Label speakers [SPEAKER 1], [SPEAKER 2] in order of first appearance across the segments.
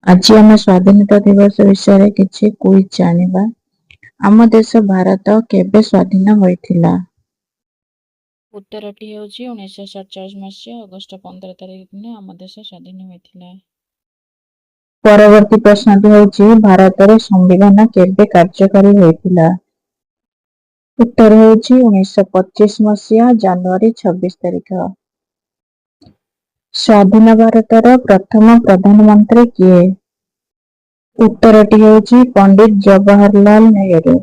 [SPEAKER 1] ଆଜି ଆମେ ସ୍ୱାଧୀନତା ଦିବସ ବିଷୟରେ କିଛି କୁଇଜ ଜାଣିବା। ଆମ ଦେଶ ଭାରତ କେବେ ସ୍ୱାଧୀନ ହୋଇଥିଲା?
[SPEAKER 2] ଉତ୍ତରଟି ହେଉଛି 1947 ମସିହା ଅଗଷ୍ଟ 15 ତାରିଖ ଦିନ ଆମ ଦେଶ ସ୍ୱାଧୀନ ହୋଇଥିଲା।
[SPEAKER 1] ପରବର୍ତ୍ତୀ ପ୍ରଶ୍ନଟି ହେଉଛି, ଭାରତରେ ସମ୍ବିଧାନ କେବେ କାର୍ଯ୍ୟକାରୀ ହୋଇଥିଲା? ଉତ୍ତର ହେଉଛି 1925 ମସିହା ଜାନୁଆରୀ 26 ତାରିଖ। ସ୍ୱାଧୀନ ଭାରତର ପ୍ରଥମ ପ୍ରଧାନମନ୍ତ୍ରୀ କିଏ? ଉତ୍ତରଟି ହେଉଛି ପଣ୍ଡିତ ଜବାହରଲାଲ ନେହେରୁ।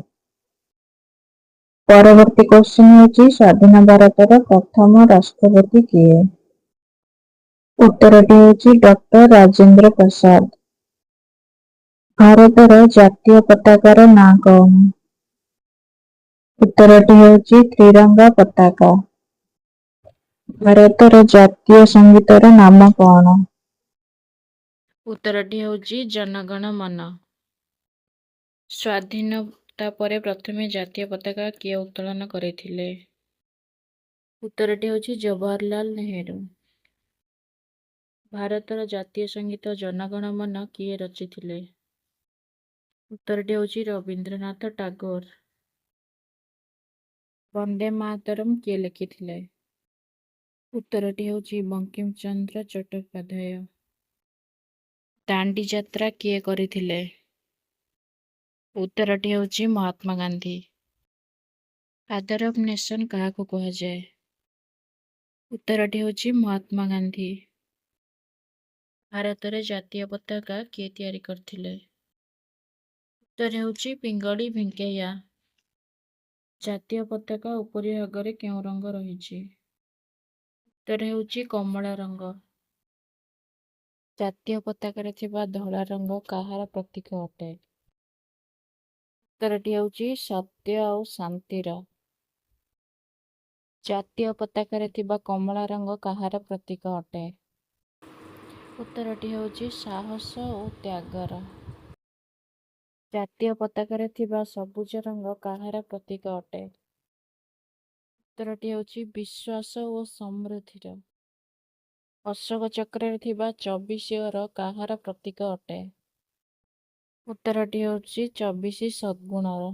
[SPEAKER 1] ପରବର୍ତ୍ତୀ କ୍ୱେଶ୍ଚନ ହେଉଛି, ସ୍ୱାଧୀନ ଭାରତର ପ୍ରଥମ ରାଷ୍ଟ୍ରପତି କିଏ? ଉତ୍ତରଟି ହେଉଛି ଡକ୍ଟର ରାଜେନ୍ଦ୍ର ପ୍ରସାଦ। ଭାରତର ଜାତୀୟ ପତାକାର ନାଁ କଣ? ଉତ୍ତରଟି ହେଉଛି ତ୍ରିରଙ୍ଗା ପତାକା। ଭାରତର ଜାତୀୟ ସଙ୍ଗୀତର ନାମ କଣ?
[SPEAKER 2] ଉତ୍ତରଟି ହେଉଛି ଜନଗଣ ମନ। ସ୍ୱାଧୀନତା ପରେ ପ୍ରଥମେ ଜାତୀୟ ପତାକା କିଏ ଉତ୍ତୋଳନ କରିଥିଲେ? ଉତ୍ତରଟି ହେଉଛି ଜବାହରଲାଲ ନେହେରୁ। ଭାରତର ଜାତୀୟ ସଙ୍ଗୀତ ଜନଗଣ ମନ କିଏ ରଚିଥିଲେ? ଉତ୍ତରଟି ହେଉଛି ରବୀନ୍ଦ୍ରନାଥ ଟାଗୋର। ବନ୍ଦେ ମାତରମ୍ କିଏ ଲେଖିଥିଲେ? ଉତ୍ତରଟି ହେଉଛି ବଙ୍କିମ ଚନ୍ଦ୍ର ଚଟ୍ଟୋପାଧ୍ୟାୟ। ଦାଣ୍ଡି ଯାତ୍ରା କିଏ କରିଥିଲେ? ଉତ୍ତରଟି ହେଉଛି ମହାତ୍ମା ଗାନ୍ଧୀ। ଫାଦର ଅଫ୍ ନେସନ୍ କାହାକୁ କୁହାଯାଏ? ଉତ୍ତରଟି ହେଉଛି ମହାତ୍ମା ଗାନ୍ଧୀ। ଭାରତରେ ଜାତୀୟ ପତାକା କିଏ ତିଆରି କରିଥିଲେ? ଉତ୍ତର ହେଉଛି ପିଙ୍ଗଳି ଭେଙ୍କୟା। ଜାତୀୟ ପତାକା ଉପରି ଭାଗରେ କେଉଁ ରଙ୍ଗ ରହିଛି? ଉତ୍ତର ହେଉଛି କମଳା ରଙ୍ଗ। ଜାତୀୟ ପତାକାରେ ଥିବା ଧଳା ରଙ୍ଗ କାହାର ପ୍ରତୀକ ଅଟେ? ଉତ୍ତରଟି ହେଉଛି ସତ୍ୟ ଆଉ ଶାନ୍ତିର। ଜାତୀୟ ପତାକାରେ ଥିବା କମଳା ରଙ୍ଗ କାହାର ପ୍ରତୀକ ଅଟେ? ଉତ୍ତରଟି ହେଉଛି ସାହସ ଓ ତ୍ୟାଗର। ଜାତୀୟ ପତାକାରେ ଥିବା ସବୁଜ ରଙ୍ଗ କାହାର ପ୍ରତୀକ ଅଟେ? ଉତ୍ତରଟି ହେଉଛି ବିଶ୍ୱାସ ଓ ସମୃଦ୍ଧିର। ଅଶୋକ ଚକ୍ରରେ ଥିବା 24 ଅର କାହାର ପ୍ରତୀକ ଅଟେ? ଉତ୍ତରଟି ହେଉଛି 24 ସଦ୍ଗୁଣର।